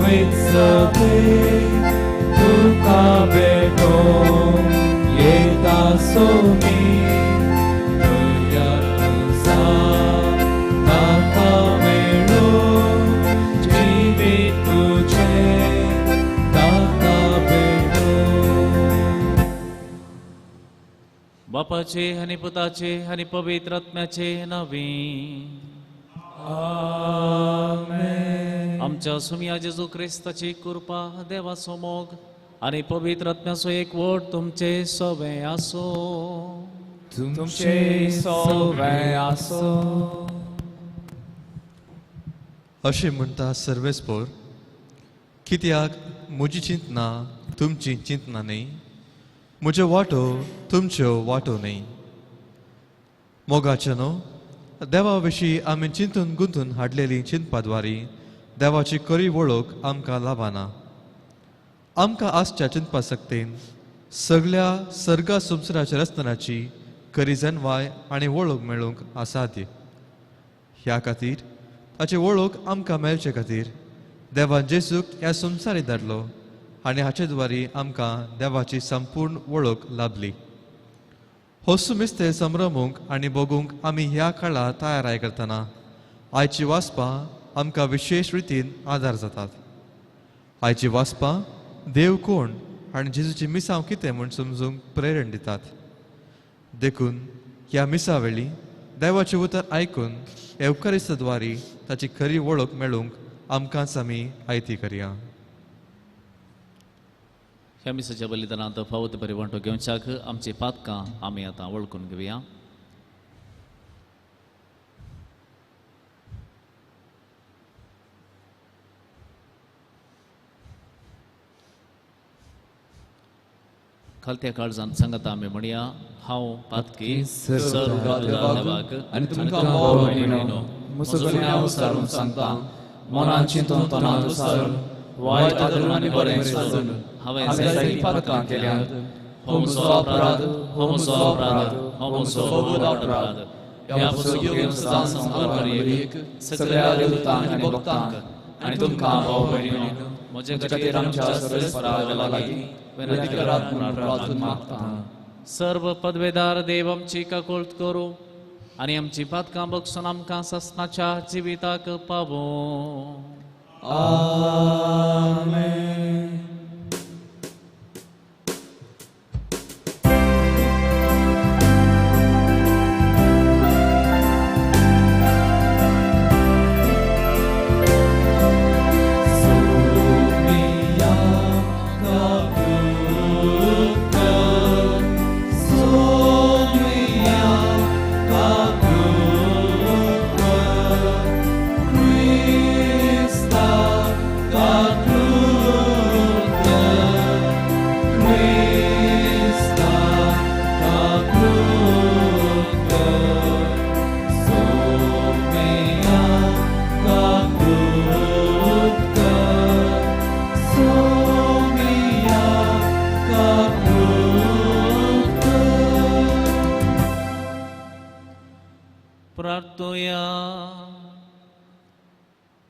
पवित्र तुका भेटोवंक येता सोमी दर्यातूं ताका मेळूं जिवीत तुजें ताका भेटोवंक. बापाचे आनी पुताचे आनी पवित्र आत्म्याचे नांवी आमेन. आमच्या सुमया जेजू क्रिस्ताची कृपा, देवाचो मोग आनी पवित्र आत्म्याचो एकवट तुमचे सवे आसूं. तुमचे सवे आसूं. अशें म्हणटा सर्वेस्पोर, कित्याक म्हजी चिंतना तुमची चिंतना न्हय, म्हज्यो वाटो तुमच्यो वाटो न्हय. मोगाचे न्हू, देवा विशीं आमी चिंतून गुंतून हाडलेली चिंतपा द्वारी देवाची खरी वळख आमकां लाभना. आमकां आसच्या चिंतपा सक्तेन सगळ्या सर्गा संवसाराच्या रचनाची खरी जनवाय आनी वळख मेळूंक असाध्य. ह्या खातीर ताची वळख आमकां मेळचे खातीर देवान जेजूक ह्या संवसारी धाडलो आनी हाचे द्वारी आमकां देवाची संपूर्ण वळख लाभली. हो सुमिस्ते संभ्रमूंक आनी भोगूंक आमी ह्या काळार तयाराय करतना आयची वाचपां आमकां विशेश रितीन आदार जातात. आयची वाचपां देव कोण आनी जेजूची मिसांव कितें म्हूण समजूंक प्रेरण दितात. देखून ह्या मिसा वेळी देवाचें उतर आयकून येवकारिस्ता द्वारी ताची खरी वळख मेळूंक आमकांच आमी आयती करया. ह्या मिसाच्या बलिदानांत फावो ते बरे वांटो घेवच्याक आमची पातकां आमी आतां वळखून घेवया. खालत्या काळजान सांगता आमी म्हणया, हांव पातकी देवाक आनी तुमकां भाव भयणीनो म्हजो गुन्यांव विचारून सांगता, मनान चिंतून तोंडान उच्चारून वायट आदरून आनी बरें सोदून हांवें जायतीं पातकां केल्यांत. हो म्हजो अपराध, हो म्हजो अपराध, हो म्हजो व्हड अपराध. ह्या पसून घेवन सदां संवसार सगळ्या देवतांक आनी भक्तांक आनी तुमकां भाव भयणीनो म्हजे खातीर आमच्या सर्वेस्परा देवा लागीं विनंती करात म्हूण प्रार्थना मागता. सर्व पदवेदार देव आमची काकुळट करूं आनी आमची पातकां बगसून आमकां ससनाच्या जिविताक पावूं. आमेन.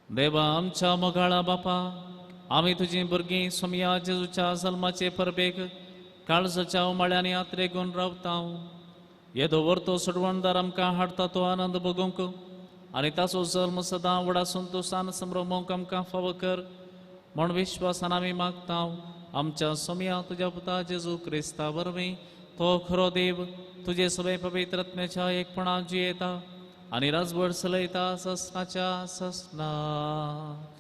देवा आमच्या मोगाळा बापा, आमी तुजी भुरगीं सोमया जेजूच्या जल्माचे परबेक काळजाच्या उमाळ्यांनी यात्रेगून रावता. येदो वर्तो सोडवणदार आमकां हाडटा तो आनंद भोगूंक आनी ताचो जल्म सदां व्हडा संतोशान संभ्रमूंक आमकां फावो कर म्हूण विश्वासान आमी मागता. आमच्या सोमया तुज्या पुता जेजू क्रिस्ता वरवीं तो खरो देव तुजे सगळे पवित्र आत्म्याच्या एकपणान जियेता आनी राजवट चलयता ससनाच्या ससनाक.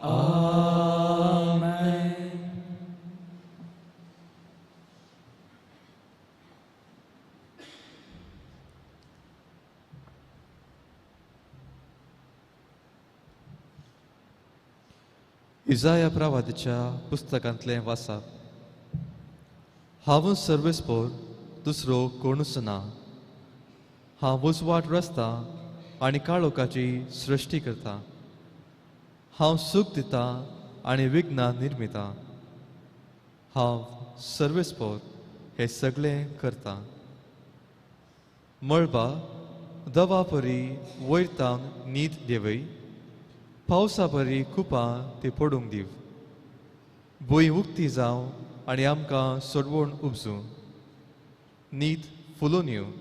आमेन. इजाया प्रवादीच्या पुस्तकांतलें वाचप. हांव सर्वेस्पोर, दुसरो कोणूच ना. हांव उजवाड रचता आनी काळोखाची सृश्टी करता. हांव सूख दिता आनी विघ्नां निर्मिता. हांव सर्वेस्पोर हें सगळें करता. मळबा दवा परी वयर तावन न्हीद देवय, पावसा परी कुपां ती पडूंक दीव. भूंय उक्ती जावं आनी आमकां सोडवण उपजूं. नीत फुलून येवं.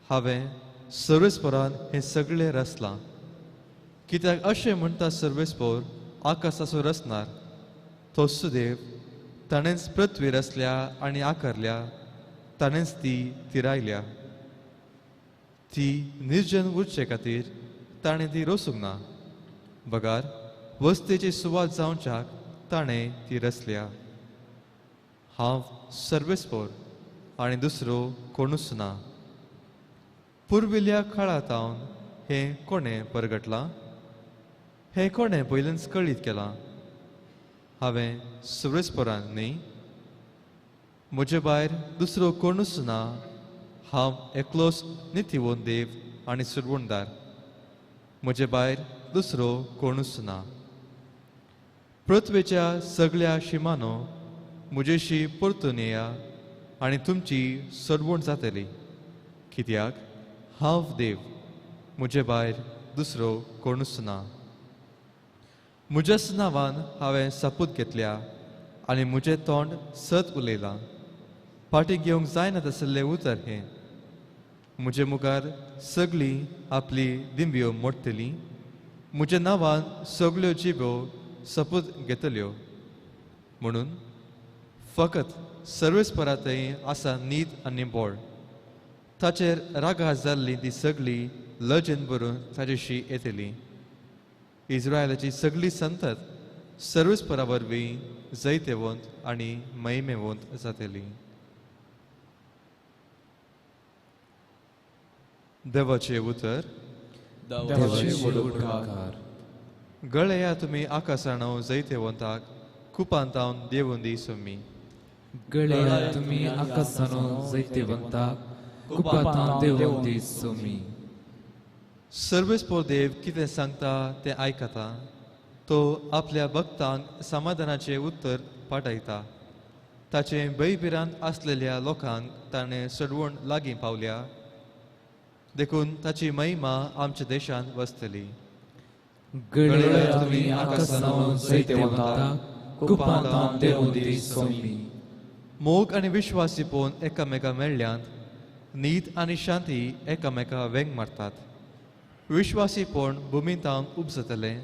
हांवें सर्वेस्परान हें सगळें रचलां. कित्याक अशें म्हणटा सर्वेस्पोर आकाशाचो रचणार तो सुदेव ताणेंच पृथ्वी रचल्या आनी आकारल्या, ताणेंच ती तिरायल्या. ती निर्जन उरचे खातीर ताणें ती रचूंक ना, बगार वस्तेची सुवात जावच्याक ताणें ती रचल्या. हांव सर्वेस्पोर आनी दुसरो कोणूच ना. पुर्विल्ल्या काळांत हें कोणें परगटलां? हें कोणें पयलींच कळीत केलां? हांवें सर्वेस्परान न्ही? म्हजे भायर दुसरो कोणूच ना. हांव एकलोच नितीवंत देव आनी सुरवणदार. म्हजे भायर दुसरो कोणूच ना. पृथ्वेच्या सगळ्या शिमानो म्हजेशी परतून येया आनी तुमची सोडवण जातली. कित्याक हांव देव, म्हजे भायर दुसरो कोणूच ना. म्हज्याच नांवान हांवें सपूत घेतल्या आनी म्हजें तोंड सत उलयलां. फाटीं घेवंक जायना तसलें उतर हें. म्हजे मुखार सगळीं आपली दिंब्यो मोडटलीं. म्हज्या नांवान सगळ्यो जिब्यो सपूत घेतल्यो. म्हणून फकत सर्वेस्परांतय आसा नीत आनी बळ. ताचेर रागार जाल्ली ती सगळी लजेन भरून ताजेशी येतली. इस्रायलाची सगळी संतत सर्वेस्परा वरवीं जैतेवंत आनी महिमेवंत जातली. देवाचें उतर. गळया तुमी आकासाणो जैतेवंताक कुपांतावन देवून दी सुमी. गळया तुमी आकासाणो जैतेवंताक कुपांतावन देवून दी सुमी. सर्वेस्पोर देव कितें सांगता तें आयकता. तो आपल्या भक्तांक समाधानाचें उत्तर पाठयता. ताचें भंयभिरांत आसलेल्या लोकांक ताणें सोडवण लागीं पावल्या. देखून ताची महिमा आमच्या देशांत वसतली. गळया तुमी आकासानो जैतेवंताक कुपांतावन देवून दी सुमी. मोग आनी विश्वासी पळोवन एकामेका मेळ्ळ्यांत नीत आनी शांती एकामेका वेंग मारतात. विश्वासीपण भुमींतावन उपजतलें,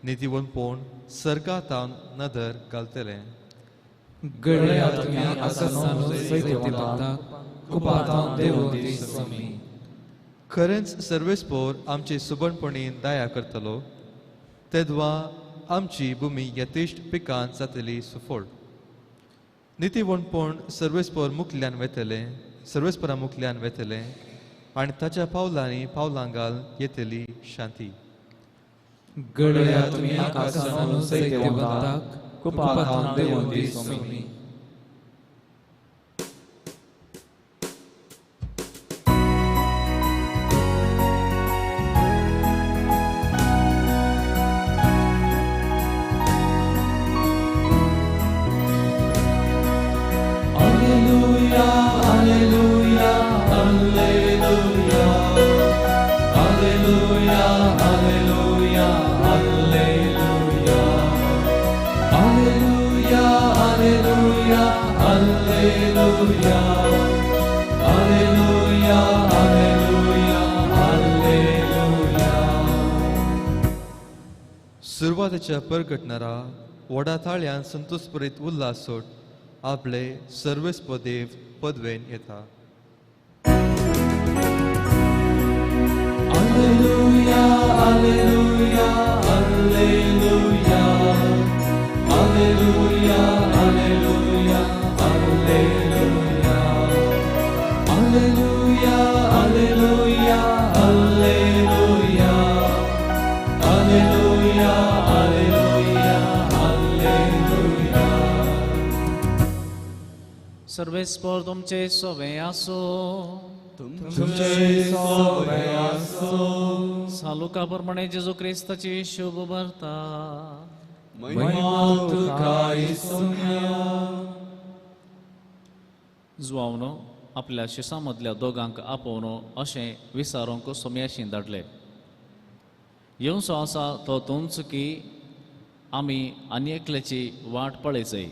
नितीवंतपण सर्गातावन नदर घालतलें. गळया तुमी आकासानो जैतेवंताक कुपांतावन देवून दी सुमी. खरेंच सर्वेस्पोर आमचे सुबणपणी दया करतलो. तेदवा आमची भूमी यथेश्ट पिकान जातली सुफळ. नितीवंतपण सर्वेस्पोर मुखल्यान वेतलें, सर्वेस्परा मुखल्यान वेतलें आनी ताच्या पावलांनी पावलां घाल येतली शांती. गळया तुमी आकासानो जैतेवंताक कुपांतावन देवून दी सुमी. सुरवातेच्या परगटणारा व्हडा थाळ्यान संतोषप्रीत उल्हास सोड आपले सर्वेस्पदेव पदवेन येता. Alleluia, alleluia, alleluia, alleluia, alleluia, alleluia, alleluia, alleluia, alleluia, alleluia, alleluia, alleluia. सर्वेस्पोर तुमचे सोवे आसो. तुमचे सोवे आसो. सालुका प्रमाणे जेजू क्रिस्ताची शुभ वार्ता. महिमा तुका इसुम्या. जुवावनो आपल्या शिसां मदल्या दोगांक आपोवनो अशें विचारूंक सोम्याशी धाडले. येवचो आसा तो तुमचो की आमी आनी एकल्याची वाट पळयचय.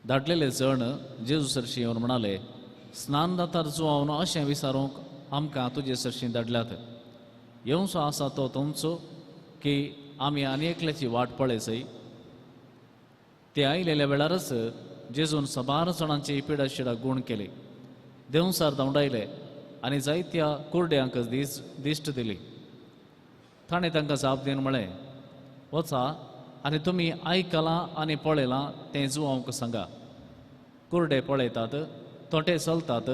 धाडलेले जण जेजू सरशी येवन म्हणाले, स्नानदातार जुवावन अशें विचारूंक आमकां तुजे सरशी धाडल्यात. येवचो आसा तो तुमचो की आमी आनी एकल्याची वाट पळयचय. ते आयलेल्या वेळारच जेजून सबार जाणांची पिडाशिडा गूण केली, देंवसार धांवडायले आनी जायत्या कुरड्यांक दिश्ट दिली. ताणें तांकां जाप दिवन म्हळें, वचा आनी तुमी आयकलां आनी पळयलां तें जुवांक सांगा. कुरडे पळयतात, तोंटे चलतात,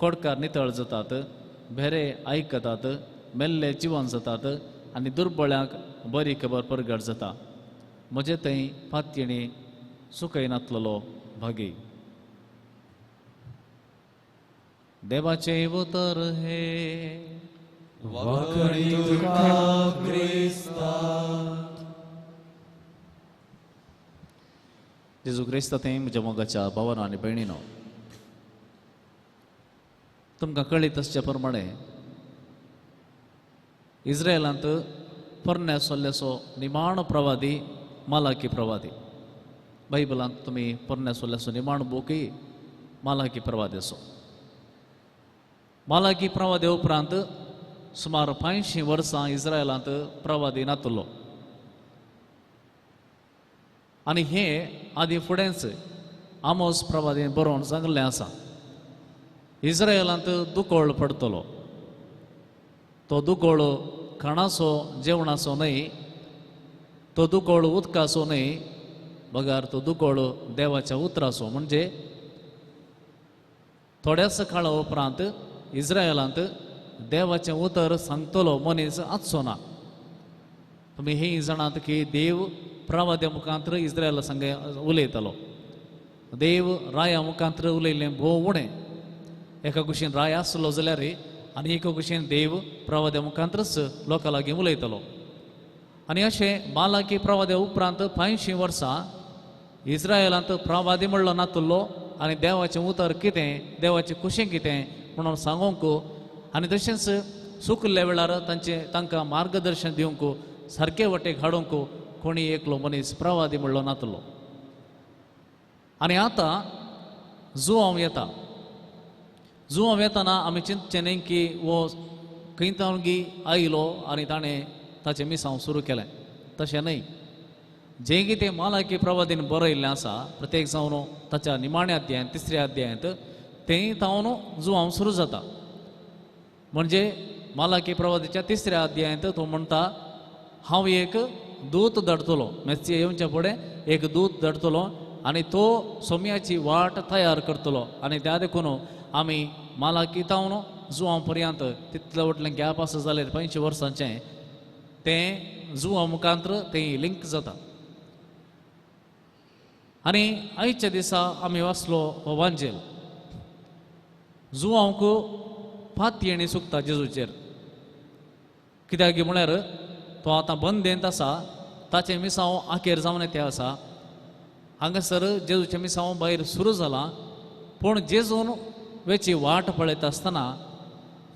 कोडकार नितळ जातात, भेरे आयकतात, मेल्ले जिवन जातात आनी दुर्बळ्यांक बरी खबर परगट जाता. म्हजे थंय पातयेणी सुकयनातलेलो भागी. देवाचें उतर हें. वाखणी तुका क्रिस्ता. जेजू क्रिस्ता थंय म्हज्या मोगाच्या भावानो आनी भयणीनो, तुमकां कळीत आसच्या प्रमाणे इस्रायलांत पोरण्या सोल्ल्याचो निमाणो प्रवादी मालाकी प्रवादी. बायबलांत तुमी पोरण्या सोल्ल्याचो निमाणो बुकय मालाकी प्रवाद्याचो. मालाकी प्रवाद्या उपरांत सुमार 500 वर्सां इस्रायलांत प्रवादी नातलो आनी हे आदी फुडेंच आमोस प्रवादी बरोवन सांगलें आसा, इस्रायलांत दुकळ पडटलो. तो दुकळ खाणाचो जेवणाचो न्हय, तो दुकळ उदकाचो न्हय, बगर तो दुकळ देवाच्या उतराचो. म्हणजे थोड्याच काळा उपरांत इस्रायलांत देवाचें उतर सांगतलो मनीस आसचो ना. तुमी हें जाणात की देव प्रवाद्या मुखांत इस्रायला संग उलयतालो. देव राया मुखांत उलयलें भोव उणें. एका कुशीन राय आसलो जाल्यार आनी एका कुशीन देव प्रवाद्या मुखांतच लोकां लागीं उलयतालो. आनी अशें मालाकी प्रवाद्या उपरांत 500 वर्सां इस्रायलांत प्रवादी म्हणलो नातुल्लो आनी देवाचें उतर कितें, देवाचें कुशीं कितें म्हणून सांगूंक आनी तशेंच चुकल्ल्या वेळार तांचें तांकां मार्गदर्शन दिवंक, सारके वाटेक हाडूंक कोणी एकलो मनीस प्रवादी म्हणलो नातलो. आनी आतां जुवांव येता. जुवांव येताना आमी चिंतचें न्ही की हो खंय तावगी आयलो आनी ताणें ताचें मिसांव सुरू केलें, तशें न्हय. जें कितें मालाकी प्रवादीन बरयल्लें आसा प्रत्येक जावन ताच्या निमाण्या अध्यायांत, तिसऱ्या अध्यायांत, तें तावन जुवांव सुरू जाता. म्हणजे मालाकी प्रवादीच्या तिसऱ्या अध्यायांत तो म्हणटा, हांव एक दूत धाडटलो, मेस्सी येवच्या फुडें एक दूत धाडटलो आनी तो सोम्याची वाट तयार करतलो. आनी त्या देखून आमी मालाकी तावन जुवांव पर्यंत तितले वटलें गॅप आसा जाल्यार 500 वर्सांचें तें जुवां मुखांत तें लिंक जाता. आनी आयच्या दिसा आमी वाचलो हो वांजेल. जुवांक पातयेणी सुकता जेजूचेर, कित्याक म्हळ्यार तो आतां बंदेंत आसा, ताचें मिसांव आखेर जावन तें आसा. हांगासर जेजूचें मिसांव भायर सुरू जालां, पूण जेजून वेची वाट पळयता आसतना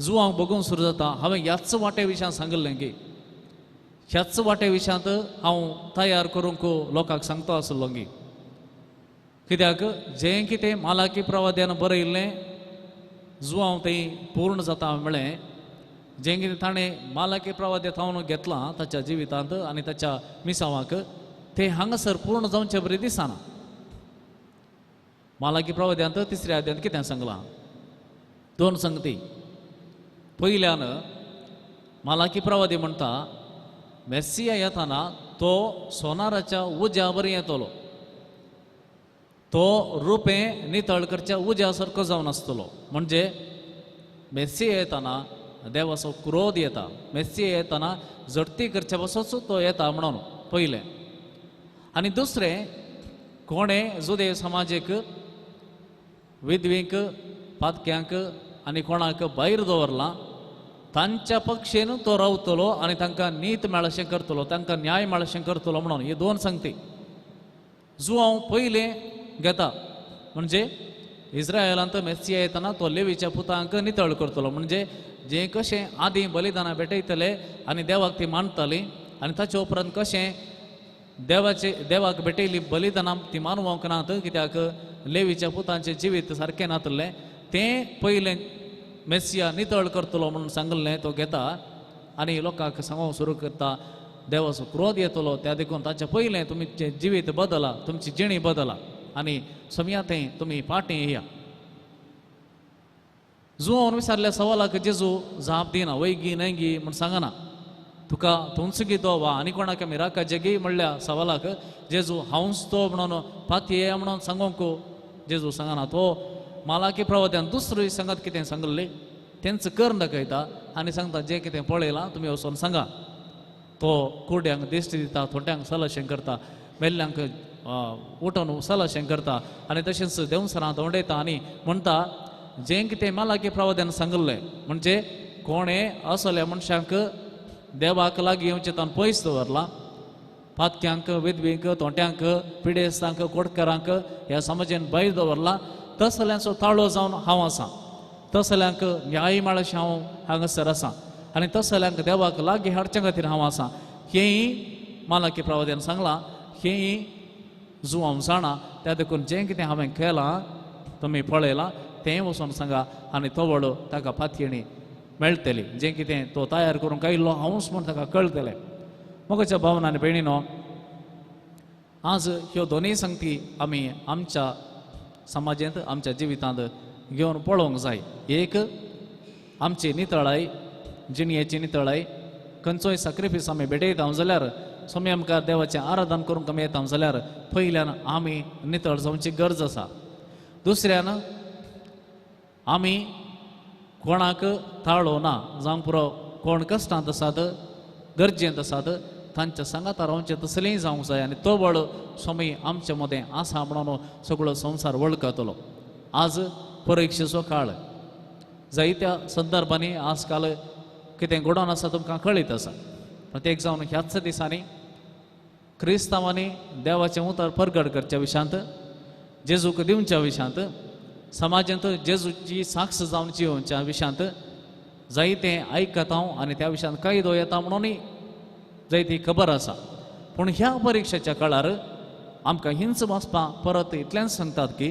जुवांक बगून सुरू जाता, हांवें ह्याच वाटे विशयान सांगिल्लें की ह्याच वाटे विशयांत हांव तयार करूंक लोकांक सांगता आसलो की, कित्याक जें कितें मालाकी प्रवाद्यान बरयल्लें जुवांव तें पूर्ण जाता म्हळें, जें कितें ताणें मालाकी प्रवाद्या थावन घेतलां ताच्या जिवितांत आनी ताच्या मिसांवाक तें हांगासर पूर्ण जावचें बरें दिसना. मालाकी प्रवाद्यांत तिसऱ्या अध्यायांत कितें सांगलां, दोन संगती. पयल्यान मालाकी प्रवादी म्हणटा, मेस्सिया येताना तो सोनाराच्या उज्या बरी येतलो, तो रुपें नितळ करच्या उज्या सारको जावन आसतलो. म्हणजे मेस्सिया येताना देवाचो क्रोध येता, मेस्सिया येताना झडती करच्या पासच तो येता म्हणून पयलें. आनी दुसरें, कोणें जुदेव समाजेक, विधवींक, पातक्यांक आनी कोणाक भायर दवरलां तांच्या पक्षेन तो रावतलो आनी तांकां नीत मेळशें करतलो, तांकां न्याय मेळशें करतलो म्हणून. हे दोन सांगती जुवांव पयलें घेता. म्हणजे इस्रायलांत मेस्सिया येताना तो लेवीच्या पुतांक नितळ करतलो. म्हणजे जें कशें आदीं बलिदानां भेटयतले आनी देवाक ती मानताली आनी ताचे उपरांत कशें देवाचे देवाक भेटयली बलिदानां ती मानवंक नात, कित्याक लेवीच्या पुतांचें जिवीत सारकें नातलें. तें पयलें मेसिया नितळ करतलो म्हणून सांगलें तो घेता आनी लोकांक सांगूंक सुरू करता देवाचो क्रोध येतलो, त्या देखून ताचें पयलें तुमचें जिवीत बदला, तुमची जिणी बदला आनी सोमया थंय तुमी फाटीं येया. जुवान विचारल्या सवालाक जेजू जाप दिना, वयगी न्हय म्हूण सांगना. तुका तूंच गी तो वा आनी कोणाक आमी राखाचे गी म्हणल्या सवालाक जेजू हांवच तो म्हणून पातये म्हणून सांगूंक जेजू सांगना. तो मालाकी प्रवाद्यान दुसरी सांगात कितें सांगलें तेंच करून दाखयता आनी सांगता जें कितें पळयलां तुमी वचोन सांगा. तो कुड्यांक दिश्टी दिता, थोट्यांक सलाशें करता, मेल्ल्यांक उठोवन सलाशें करता आनी तशेंच देंवसरां धोंडयता आनी म्हणटा जें कितें मालाकी प्रवाद्यान सांगलें म्हणजे कोणें असल्या मनशांक देवाक लागीं येवचें ताण पयस दवरलां, पातक्यांक, विधवींक, तोंट्यांक, पिडेस्तांक, कोटकारांक ह्या समाजान भायर दवरलां, तसल्यांचो ताळो जावन हांव आसा, तसल्यांक न्याय मेळशें हांव हांगासर आसा आनी तसल्यांक देवाक लागीं हाडचे खातीर हांव आसा. हेंय मालाकी प्रवाद्यान सांगलां, हेंय जुवांव जाणा, त्या देखून जें कितें हांवें केलां तुमी पळयलां तें वचोन सांगा आनी तवळ ताका पातयेणी मेळटली, जें कितें तो तयार करूंक आयिल्लो हांवूच म्हूण ताका कळटलें. मोगाच्या भावना आनी भयणीनो, आज ह्यो दोनूय संगती आमी आमच्या समाजांत आमच्या जिवितांत घेवन पळोवंक जाय. एक आमची नितळाय, जिणयेची नितळाय, खंयचोय सॅक्रिफायस आमी भेटयता जाल्यार सोम्या मुखार देवाचें आराधन करूंक आमी येता जाल्यार पयल्यान आमी नितळ जावची गरज आसा. दुसऱ्यान आमी कोणाक ताळो ना जावंक पुरो, कोण कश्टांत आसात, गरजेंत आसात तांच्या सांगाता रावचें तसलेंय जावंक जाय आनी तो बळ स्वामी आमचे मदें आसा म्हणून सगळो संवसार वळखतलो. आज परिक्षेचो काळ, जायत्या संदर्भांनी आज काल कितें घडोवन आसा तुमकां कळीत आसा. प्रत्येक जावन ह्याच दिसांनी क्रिस्तांवांनी देवाचें उतर परगट करच्या विशयांत, जेजूक दिवच्या विशयांत, समाजांत जेजूची साक्ष जावन जियोवच्या विशयांत जायतें आयकता हांव आनी त्या विशयांत कायदो येता म्हणूनय जायती खबर आसा. पूण ह्या परिक्षेच्या काळार आमकां हिंच वाचपां परत इतलेंच सांगतात की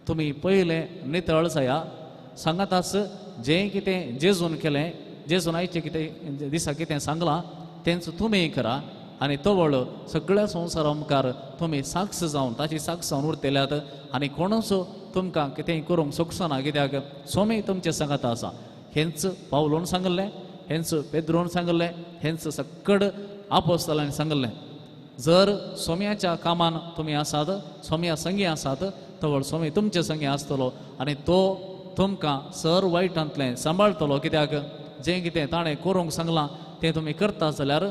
तुमी पयलें नितळ जाया, सांगाताच जें कितें जेजून केलें, जेजून आयचें कितें दिसा कितें सांगलां तेंच तुमी करा आनी तवळ सगळ्या संवसारा मुखार तुमी साक्ष जावन ताची साक्ष जावन उरतल्यात आनी कोणूच तुमकां कितेंय करूंक शकचो ना, कित्याक स्वामी तुमचे सांगाता आसा. हेंच पावलोन सांगलें, हेंच पेद्रोन सांगलें, हेंच सकड आपोस्तलांनी सांगलें. जर सोम्याच्या कामान तुमी आसात, सोम्या संगी आसात, तवळ स्वामी तुमचे संगी आसतलो आनी तो तुमकां सर वायटांतलें सांबाळटलो, कित्याक जें कितें ताणें करूंक सांगलां तें तुमी करता जाल्यार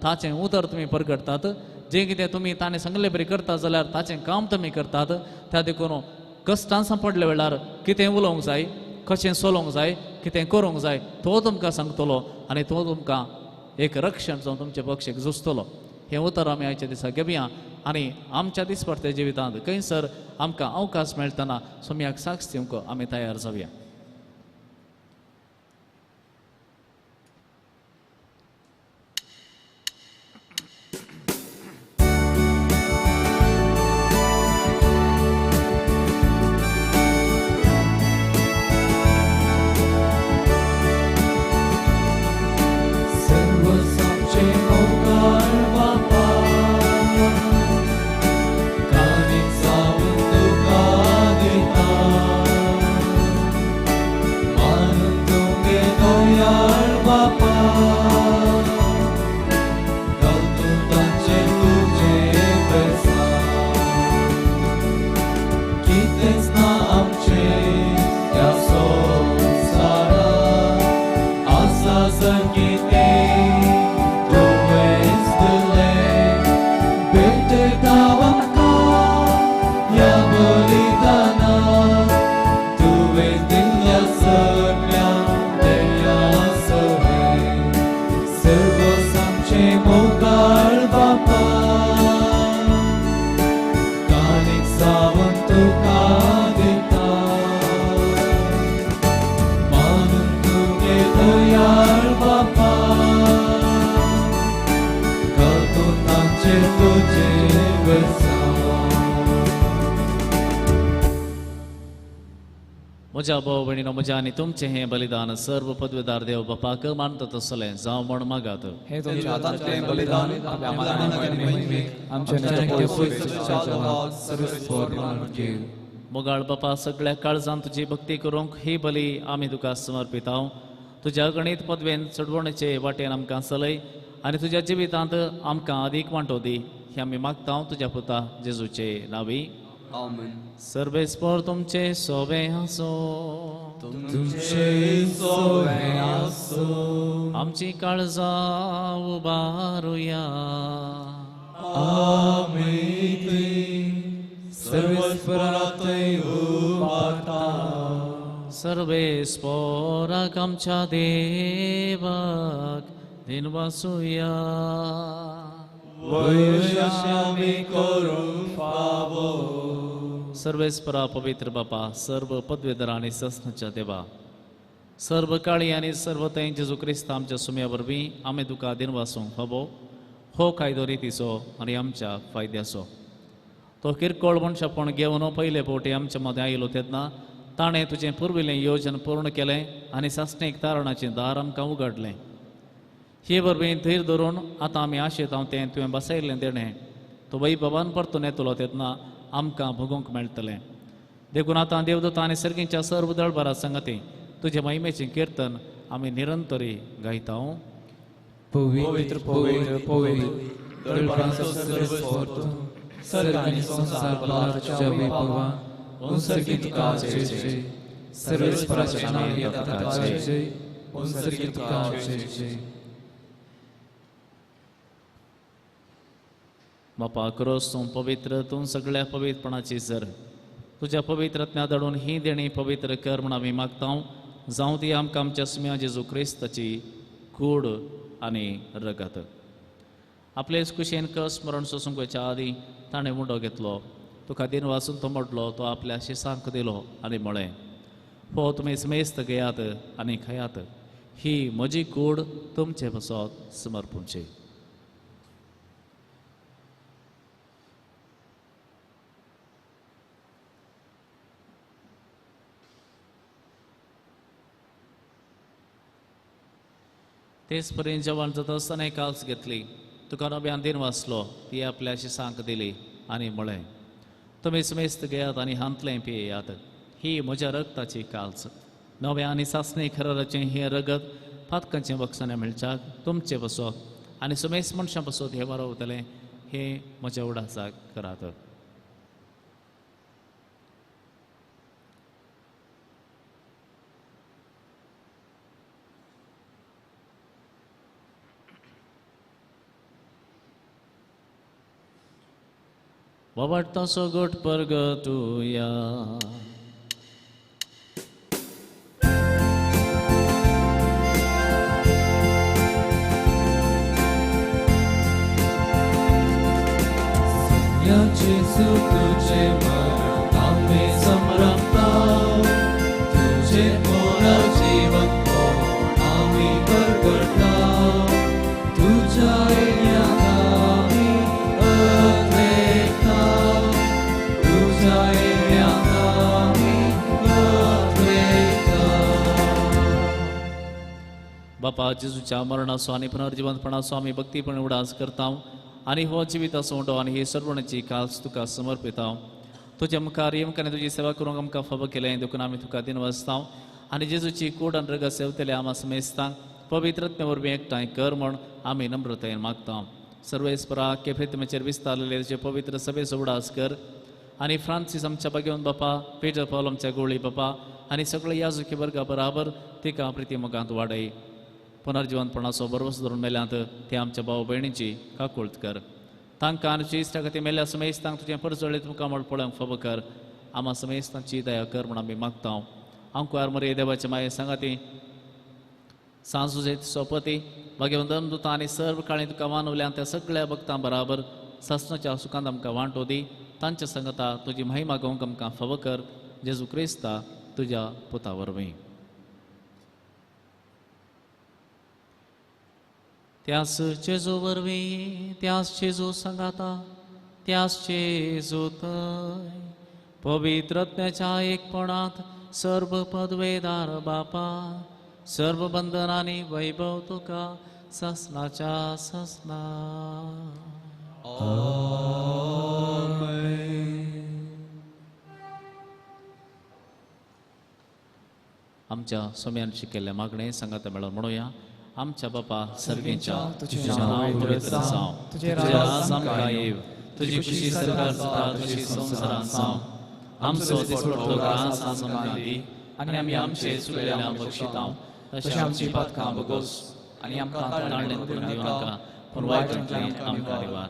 ताचें उतर तुमी परगटतात, जें कितें तुमी ताणें सांगले बरी करता जाल्यार ताचें काम तुमी करतात. त्या देखून कश्टान सांपडल्या वेळार कितें उलोवंक जाय, कशें चलोवंक जाय, कितें करूंक जाय तो तुमकां सांगतलो आनी तो तुमकां एक रक्षण जावन तुमचे पक्षेक झुजतलो. हें उतर आमी आयच्या दिसा घेवया आनी आमच्या दिसपडत्या जिवितांत खंयसर आमकां अवकाश मेळटना सोम्याक साक्ष दिवंक आमी तयार जावया. कानिक जावन तुका दिता. म्हज्या भाव भयणीनो, म्हज्या आनी तुमचें हें बलिदान सर्व पदवेदार देव बापाक मानता तसलें जावं म्हण मागात. हे तुमच्या हातांतलें बलिदान आपल्या मानाक आनी महिमेक आमच्या मोगाळ बापा, सगळ्या काळजान तुजी भक्ती करूंक ही बली आमी तुका समर्पितांव. तुज्या अगणीत पदवेन चडवणेचे वाटेन आमकां चलय आनी तुज्या जिवितांत आमकां अदीक वांटो दी, हें आमी मागता तुज्या पुता जेजूचे नांवी. आमेन. सर्वेस्पर तुमचे सोबे आसो, तुमचे सोबे आसो. आमची काळजां उबारुया. आमी सर्वेस्परातय उबारता. सर्वेस्पराक आमच्या देवाक दिनवासुया. वयशामी करूंक फावो. सर्वेस्परा पवित्र बापा, सर्व पदवेधर आनी सस्नाच्या देवा, सर्व काळी आनी सर्व थंय जेजू क्रिस्त आमच्या सुम्या वरवीं आमी तुका दिनवासूंक फावो. हो कायदो रितीचो आनी आमच्या फायद्याचो. तो किरकोळ मनशापण घेवन पयले फावटी आमच्या मदें आयलो तेन्ना ताणें तुजें पुर्विल्लें योजन पूर्ण केलें आनी सासणीक तारणाचें दार आमकां उगडलें. हे वरवीं धीर धरून आतां आमी आशेतांव तें तुवें बसयल्लें देणें तो वैभवान परतून येतलो तेन्ना आमकां भोगूंक मेळटलें. देखून आतां देवदूत आनी सर्गींच्या सर्व दळभरा संगती तुजे महिमेचें किर्तन आमी निरंतरी गायता. पवित्र पवित्र पवित्र दळभरांचो सर्वेस्पर तूं, सर्ग आनी संवसार भरला तुज्या वैभवान. उंसर्गी तुका जय जय. सर्वेस्पराच्या नांवान येता ताका जय जय. उंसर्गी तुका जय जय. बापा, क्रोस तूं पवित्र, तूं सगळ्या पवित्रपणाची सर. तुज्या पवित्रत्म्या धाडून ही देणी पवित्र कर म्हण आमी मागता. जावं ती आमकां आमच्या सुम्या जेजू क्रिस्ताची कूड आनी रगत. आपलेच कुशेन कस मरण सोसूंक वयच्या आदीं ताणें मुंडो घेतलो, तुका दिन वाचून तो मोडलो, तो आपल्या शिसांक दिलो आनी म्हळें, हो तुमी समेस्त घेयात आनी खायात, ही म्हजी कूड तुमचे पासत समर्पूंची. तेच पर्यंत जेवण जाता आसतना काल्स घेतली, तुका नव्यान दिन वाचलो, ती आपल्या शिसांक दिली आनी म्हळें, तुमी समेस्त घेयात आनी हांतलें पियेयात, ही म्हज्या रगताची काल्स. नव्या आनी सासणी खराराचें हें रगत पातकांचें बक्षाणें मेळच्याक तुमचें पासत आनी समेस्त मनशां पासत हें वारवतलें, हें म्हज्या उडासाक करात. बाबाटो गोट परगटुया. जेजू तुझे मरण आम्ही समरपता, तुझे पुनर्जीवनपण आम्ही परगटता, तुझ्या येण्याक आम्ही अत्रेकता, तुझ्या येण्याक आम्ही अत्रेकता. बापा, जेजूच्या मरणाचो आनी पुनर्जीवनपणाचो आमी भक्तीपण उडास करता आनी हो जिविताचो उंडो आनी ही सर्वणाची काल्स तुका समर्पिता. तुज्या मुखार येमकाने तुजी सेवा करूंक आमकां फावो केलें देखून आमी तुका दिनवासता आनी जेजूची कूड आनी रगत सेवतले आमा समेस्तांक पवित्रत्मे वरवीं एकठांय कर म्हण आमी नम्रतायेन मागता. सर्वेस्परा केफ्रितमेचेर विस्तारलेले तुजे पवित्र सभेचो उडास कर आनी फ्रांसीस आमच्या भाग्यवंत बापा, पीटर पावल आमच्या गोळी बापा आनी सगळे याजुकी वर्गा बराबर तिका प्रिती मोगांत वाडय. पुनर्जीवनपणाचो भरवसो धरून मेल्यांत ते आमच्या भाव भयणीची काकुळत कर. तांकां आनी तुज्या इश्टा खातीर मेल्ल्या समेस्तांक तुजें परजळीत मुखामळ पळोवंक फावो कर. आमा समेस्तांची दया कर म्हूण आमी मागता. आंकुआर मरे देवाचे माये सांगाती सांजुजेत सोपती भाग्यवंत दुता आनी सर्व काळी तुका मानवल्यान त्या सगळ्या भक्तां बराबर सासणाच्या सुखांत आमकां वांटो दी. तांच्या संगता तुजी महिमा गोवंक आमकां फावो कर. जेजू क्रिस्ता तुज्या पुता वरवीं. त्यास जेजू वरवीं, त्यास जेजू सांगाता, त्यास जेजू थंय पवित्रत्म्याच्या एकपणांत सर्व पदवेदार बापा, सर्व बंधनांनी वैभव तुका ससनाच्या ससना. आमच्या सोम्यान शिकयल्लें मागणें सांगात मेळोवन म्हणुया. आमच्या बापा सर्गेच्या, तुजें नांव पवित्र जावं, तुजें राज आमकां येवं, तुजी खुशी सरकार जाता तशी संवसारांत जावं. आमचो दिसपट्टो ग्रास आज आमकां दी आनी आमी आमचे चुकलेल्यांक बक्षितांव तशें आमची पातकां बगोस आनी आमकां ताळणेंत पडून दिवनाका, पूण वायटांतली आमकां निवार.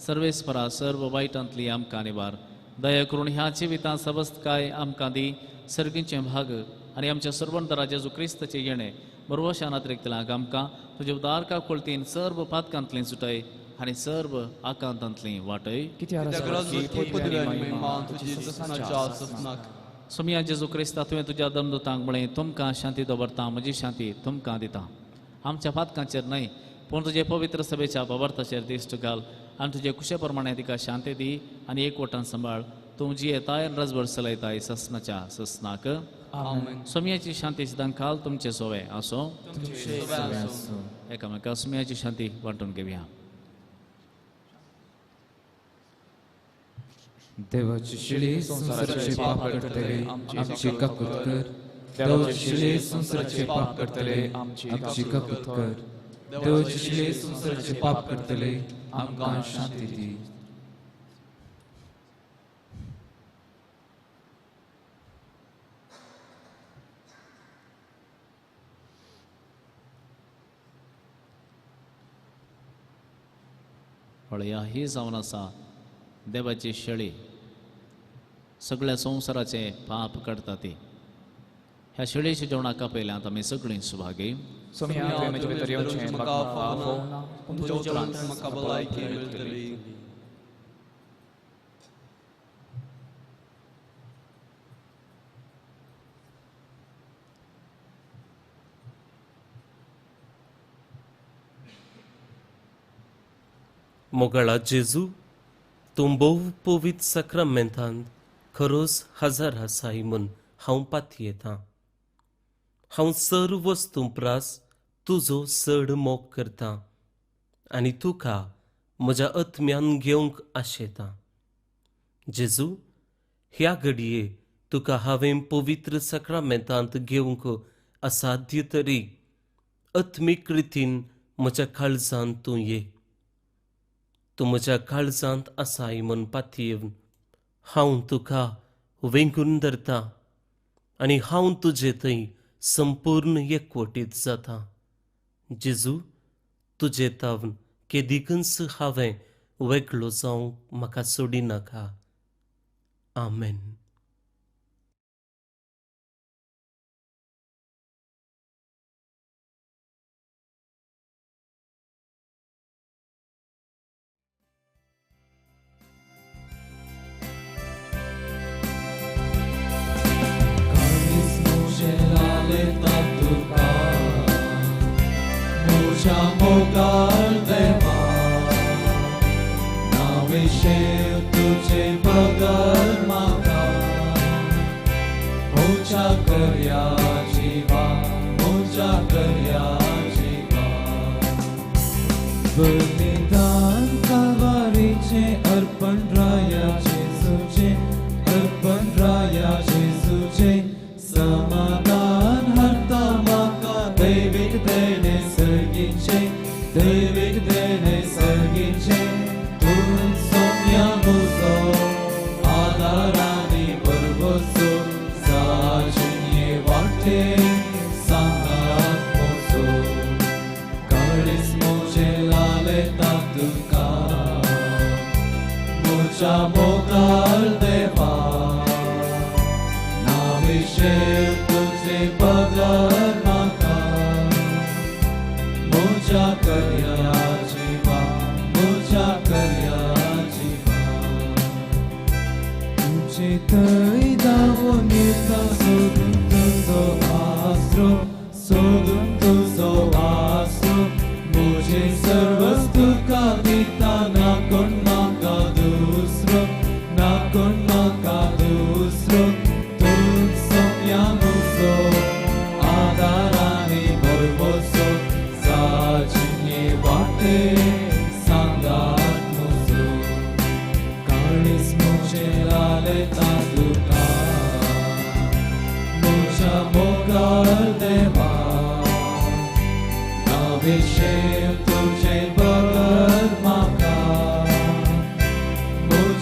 सर्वेस्परा सर्व वायटांतली आमकां निवार. दया करून ह्या जिवितांत सबस्तकाय आमकां दी, सर्गीचें भाग आनी आमच्या सर्वंतरा जेजू क्रिस्ताचें येणें बरवशान अतिरिक्तलांक आमकां तुजे उदार काकुळतीन सर्व पातकांतली सुटय आनी सर्व आकांतांतली वाटय. सोमिया जेजू क्रिस्ता, तुवें तुज्या दमदूतांक म्हळें, तुमकां शांती दवरता, म्हजी शांती तुमकां दिता. आमच्या पातकांचेर न्हय पूण तुजे पवित्र सभेच्या बाबार्थाचेर दिश्ट घाल आनी तुजे कुशे प्रमाणे तिका शांती दी आनी एकवटान सांबाळ. तूं जियेताय रजभर चलयताय ससनाच्या ससनाक. सोमियाची शांती सदां काल तुमचे सोवे आसो. एकामेका सोमियाची शांती वांटून घेवया. देवाची शिळी संवसाराचे पाप करतले आमची काकूत कर. देवाची शिळी संवसाराचे पाप करतले आमची काकूत कर. देवाची शिळी संवसाराचे पाप करतले आमकां शांती दी. पळया ही जावन आसा देवाची शेळी, सगळ्या संवसाराचे पाप काडटा ती. ह्या शेळीच्या जेवणाक आपयल्यांत आमी सगळीं सुभागी. मोगाळा जेजू, तूं भोव पवित्र साक्रामेंतांत खरोच हजार आसाय म्हूण हांव पातयेतां. हांव सर्व वस्तूं प्रास तुजो चड मोग करतां आनी तुका म्हज्या आत्म्यान घेवंक आशेतां. जेजू, ह्या घडये तुका हांवें पवित्र साक्रामेंतांत घेवंक असाध्य तरी आत्मीक रितीन म्हज्या काळजांत तूं ये. तूं म्हज्या काळजांत आसाय म्हूण पातयेवन हांव तुका वेंगून धरता आनी हांव तुजे थंय संपूर्ण एकवटीत जाता. जेजू, तुजे तावन केदीकच हांवें वेगळो जावंक म्हाका सोडिनाका. आमेन. मोगाळ देवा नाविशेव तुझे बगर म्हाका, म्हज्या करया जिवा, म्हज्या करया जिवा. बलिदान कावारीचें अर्पण राया जेजूचें, अर्पण राया जेजूचें. समाधान हाडटा म्हाका दैवीक देणें सर्गीचें, दैवीक देणें सर्गीचें. तूं सोम्या म्हजो आदार आनी भरवंसो, साजिये वाटेर सांगात म्हजो. काळीज म्हजें लालयता तुका, म्हज्या मोगाळ देवा नाविशेव तुझे बगर म्हाका, म्हज्या करया जिवा, म्हज्या करया जिवा. तुजे थंय धांवून येता सोदून तुजो आसरो, सोदून तुजो आसरो. म्हजें सर्वस तुका दिता, ना कोण म्हाका दुसरो, ना कोण म्हाका दुसरो. तूं सोम्या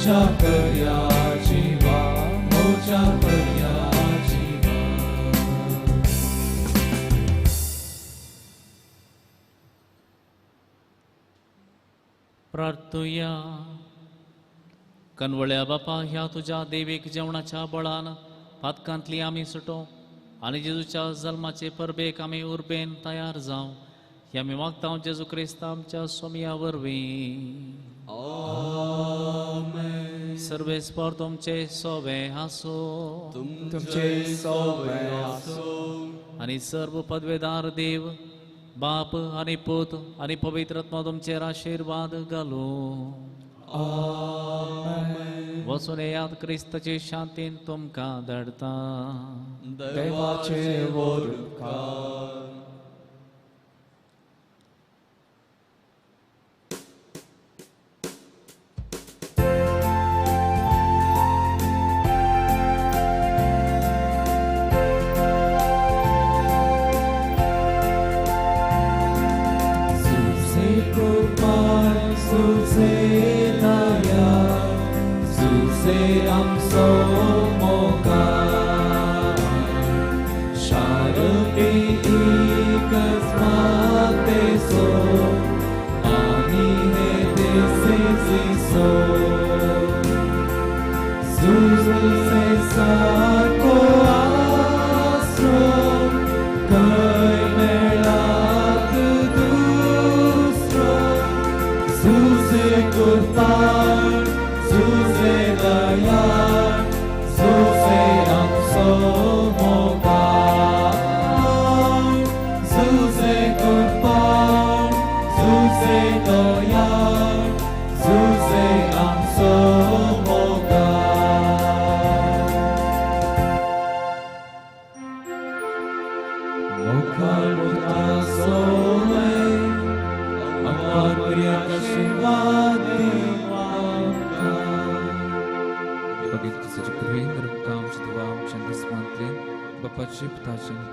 मोजा करया जीवा, मोजा करया जीवा. प्रार्थुया. कनवळ्या बापा, ह्या तुज्या देवीक जेवणाच्या बळान पातकांतली आमी सुटो आनी जेजूच्या जल्माचे परबेक आमी उर्बेन तयार जावं हे आमी मागता जेजू क्रिस्त आमच्या सोमया वरवीं. आमेन. सर्वेस्पर तुमचे सोवे आसो, तुमचे सोवे आसो. आनी सर्व पदवेदार देव बाप आनी पूत आनी पवित्र आत्मा तुमचेर आशिर्वाद घालूं. आमेन. वचून येयात, क्रिस्ताचे शांतीन तुमकां धाडटा. देवाचे उपकार.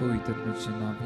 पवित्र